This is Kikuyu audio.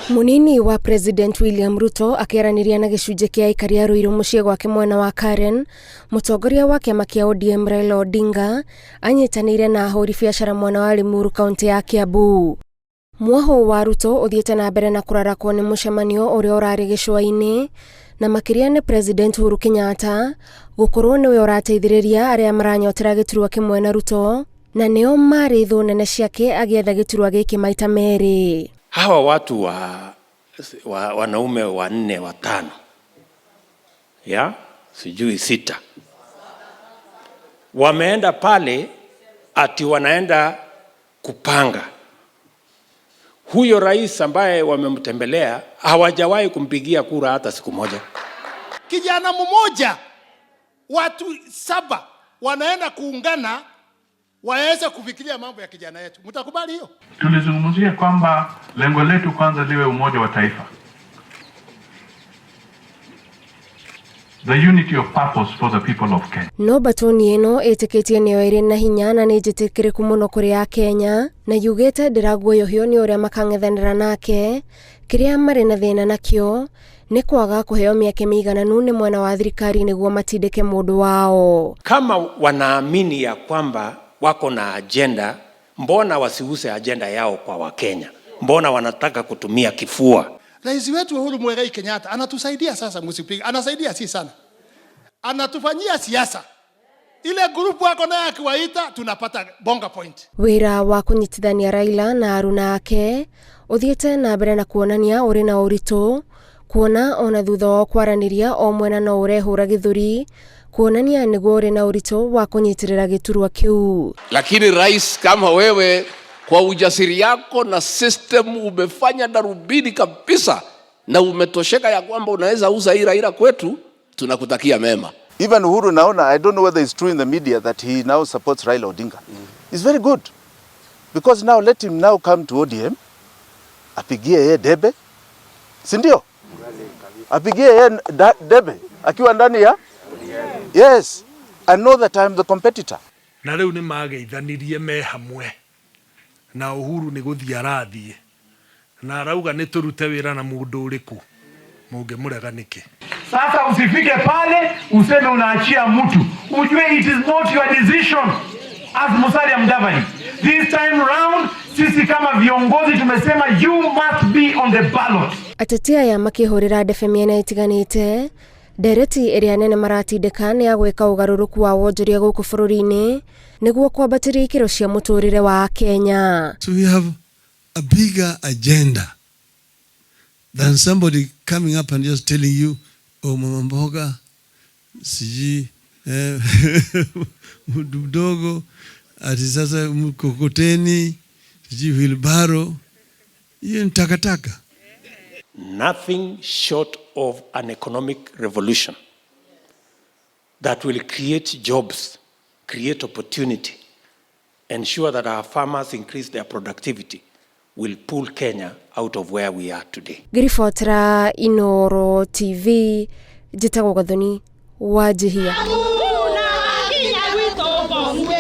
Munini wa President William Ruto akĩaranĩria na gĩcunjĩ kĩa aikari a Ruiru mũciĩ gwake mwena wa Karen, mũtongoria wa kĩama kĩa ODM Raila Odinga anyitanĩire na ahũri biacara mwena wa Limuru kaunti ya Kiambu. Mwahũ wa Ruto ũthiĩte na mbere na kũrarakwo nĩ mũcemanio ũrĩa ũrarĩ gĩcũa-inĩ na makĩria nĩ President Uhuru Kenyatta gũkorwo nĩwe ũrateithĩrĩria arĩa maranyotera gĩturwa kĩmwe na Ruto na nĩo marĩ thũ nene ciake agĩetha gĩturwa gĩkĩ maita merĩ. Hawa watu wa wanaume wanne, watano, ya sijui sita, wameenda pale ati wanaenda kupanga huyo rais ambaye wamemtembelea, hawajawahi kumpigia kura hata siku moja. Kijana mmoja, watu 7 wanaenda kuungana waweze kufikiria mambo ya kijana yetu. Mtakubali hiyo? Tulizungumzia kwamba lengo letu kwanza liwe umoja wa taifa. The unity of purpose for the people of Kenya. No batoni ĩno ĩtĩkĩtie nĩyo ĩrĩ na hinya na nĩ njĩtĩkĩrĩku mũno kũrĩ Akenya na yugĩte ndĩraguoyohio nĩ ũrĩa makang'ethanĩra nake. Kĩrĩa marĩ na thĩna nakĩo nĩ kwaga kũheo mĩeke mĩigananu nĩ mwena wa thirikari nĩguo matindĩke mũndũ wao. Kama wanaamini ya kwamba wako na agenda, mbona wasiuse agenda yao kwa Wakenya? Mbona wanataka kutumia kifua? Rais wetu Uhuru Muigai Kenyatta anatusaidia sasa, msipige. Anasaidia si sana. Anatufanyia siasa. Ile group wako naye akiwaita tunapata bonga point. Wĩra wa kũnyitithania Raila na aruna ake ũthiĩte na mbere na kuonania ũrĩ na ũritũ, kuona ona thutha wa kwaranĩria o mwena no ũrehũra gĩthũri, kuonania nĩguo ũrĩ na ũritũ wa kũnyitĩrĩra gĩturwa kĩu. Lakini rais, kama wewe kwa ujasiri yako na system umefanya darubini kabisa na umetosheka ya kwamba unaweza uza hii Raila kwetu, tunakutakia mema. Even Uhuru naona, I don't know whether it's true in the media that he now supports Raila Odinga. It's very good. Because now let him now come to ODM, apigie yeye debe, si ndio? Apigie yeye debe akiwa ndani ya Yes, I know that I'm the competitor. Na rĩu nĩ mageithanirie me hamwe na Uhuru nĩ gũthiĩ arathiĩ na arauga nĩ tũrute wĩra na mũndũ ũrĩkũ mũngĩmũrega nĩkĩ? Sasa usifike pale useme unaachia mtu, ujue it is not your decision as Musalia Mudavadi. This time round sisi kama viongozi tumesema you must be on the ballot. Ateti aya makĩhũrĩra ndebe mĩena ĩtiganĩte, ndereti ĩrĩa nene maratindĩka nĩ ya gwĩka ũgarũrũku wa wonjoria gũkũ bũrũri-inĩ nĩguo kwambatĩria ikĩro cia mũtũrĩre wa Kenya. So we have a bigger agenda than somebody coming up and just telling you, oh, mama mboga, sijui, mtu mdogo, ati sasa mkokoteni, sijui wheelbarrow. Hiyo ni takataka. Nothing short of an economic revolution that will create jobs, create opportunity, ensure that our farmers increase their productivity will pull Kenya out of where we are today. Ngĩribotera Inooro TV, njĩtagwo Gathoni Wanjihia.